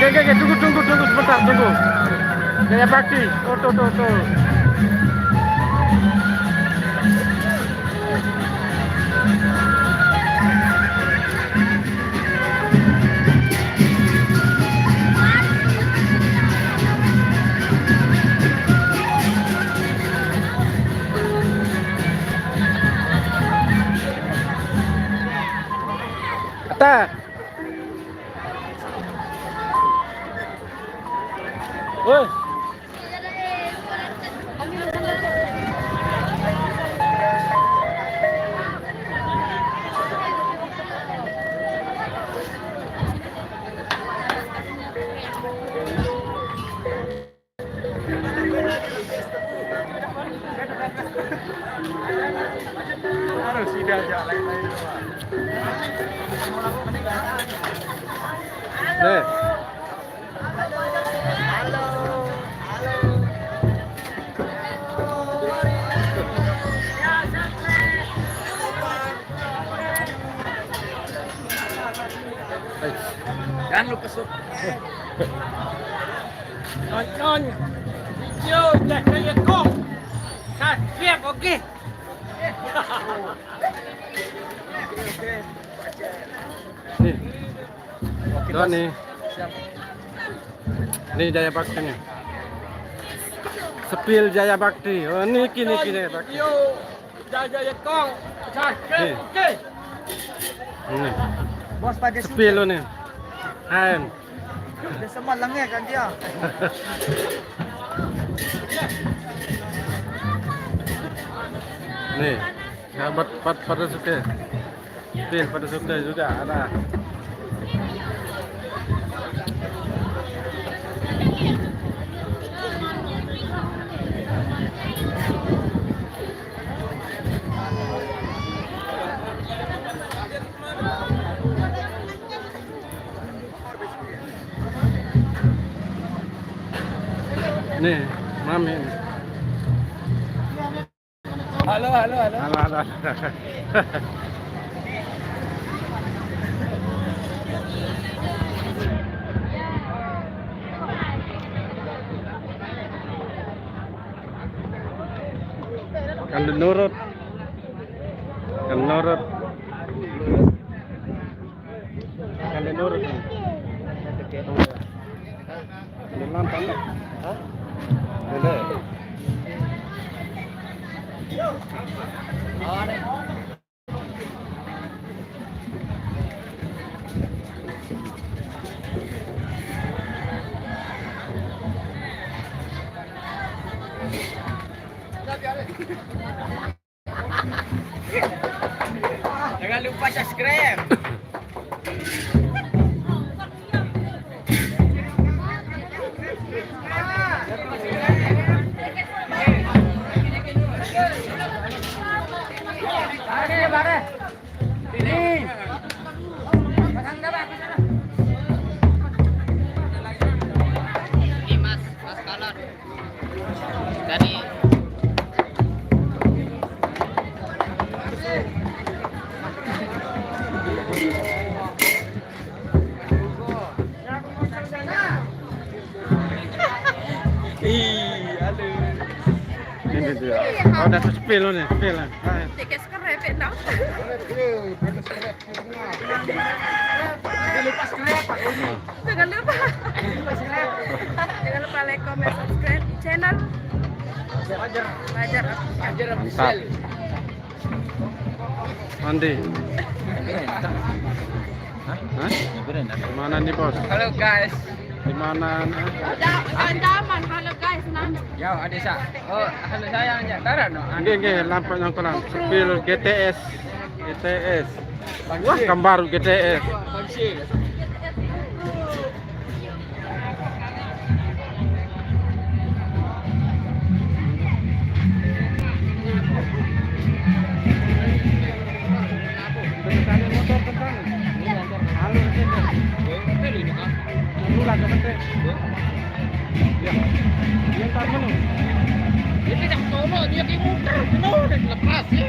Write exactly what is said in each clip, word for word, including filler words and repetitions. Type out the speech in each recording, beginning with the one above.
Oke, oke, oke, tunggu, tunggu, tunggu sebentar, tunggu. Jaya Bakti, tuh, tuh, tuh, tuh. Attack! Woi. Harus tidak aja lain-lain. Nih. Jangan lupa sub. Nonton video Jaya Kong. Subscribe, oke. Nih. Oke, Don Bos. Nih. Siap. Nih Jaya Bakti nih. Spill Jaya Bakti. Oh, niki, niki Jaya Bakti. Yo, Jaya, Jaya Kong. Oke, nih. Oke. Nih. Bos pada spill lo nih. Ain. Udah semua lengeh kan dia. Nih, sahabat Pat pada suka. Pil pada suka juga ada. Nih, mami nih. Halo, halo, halo. Halo, halo, halo. Kan nurut. Kan nurut. Kan nurut. Belum nampak, nih. Hah? Belum. Jangan lupa subscribe. Ini Mas, Mas Kalon. Dari Ih, aduh. Ini dia. Oh, udah spill nih, spill. Nah. Tiga sekerepek, no. Jangan lupa. Jangan lupa like, comment, subscribe di channel Fajar Official. Mantap. Mandi. Hah? Hah? Gimana nih, Bos? Halo, guys. Gimana? Ancaman. Halo, guys, nanya. Ya, ada sa. Oh, halo, sayang, ya, Tara, no. Nggih, nggih, lampu nyongkolan. Spill G T S. G T S. Wah, kan baru G T S. Ini tak tolong, dia kayak muter, penuh dan lepas, ya.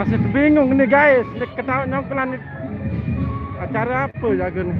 Masih bingung nih, guys, nek ketawa nyongkelan nih. Acara apa ya, Gun?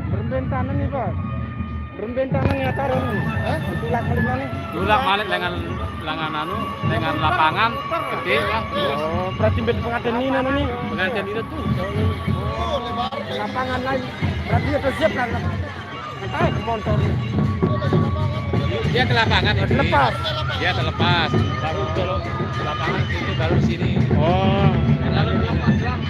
Berembe tanah nih, Pak. Berembe tanah nih, acara nih. Hah? Tulak balik mana? Tulak balik dengan, dengan anu, dengan lapangan gede lah. Oh, berarti bed pengantin ini, anu nih. Pengantin itu tuh. Lapangan lain. Berarti itu siap lah. Entah motor. Dia ke lapangan ini. Lepas. Dia terlepas. Baru kalau lapangan ini baru sini. Oh. Lalu dia pasang.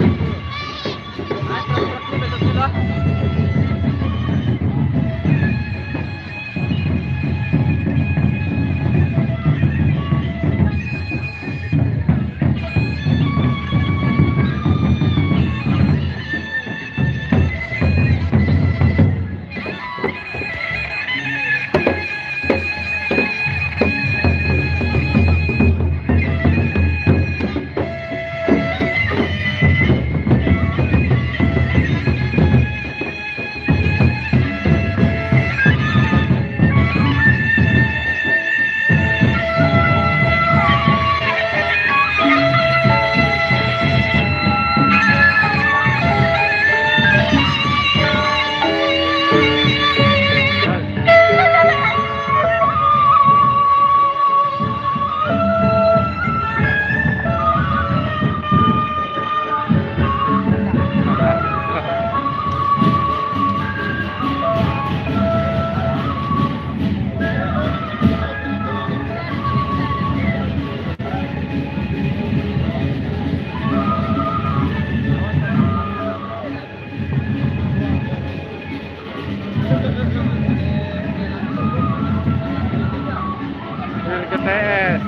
Ke T S.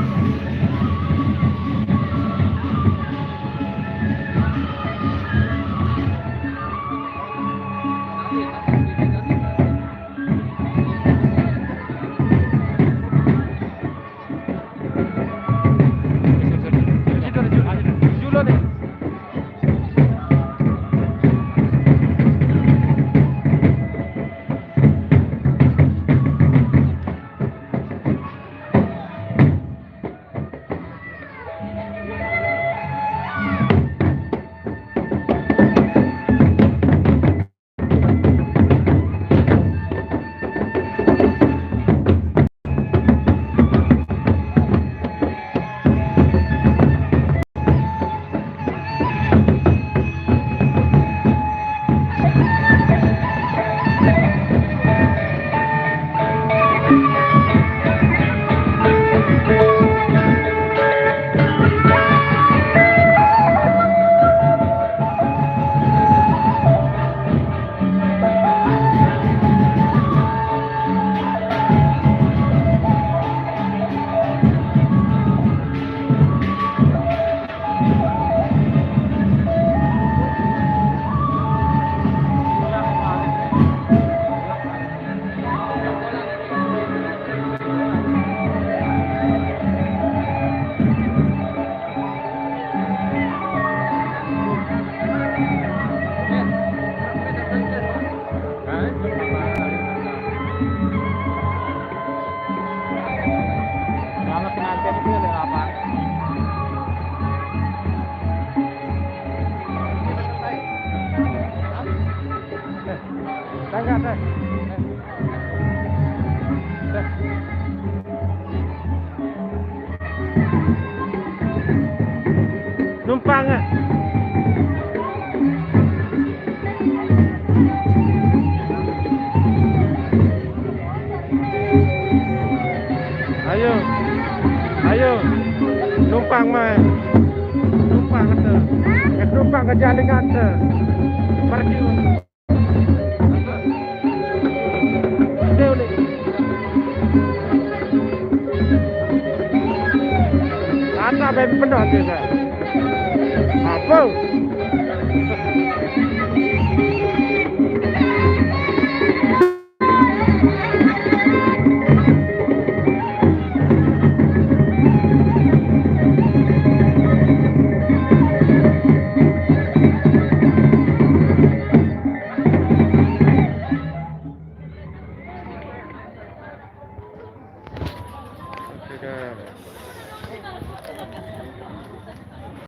Kalau pengantin itu ada apa? Tangga, teh. Numpang, ah. Ayo. Ayo. Numpang, mai. Numpang, kata. Eh, numpang ke jalan, kata. Pergi. Ada, ben penuh dia dah. Wow.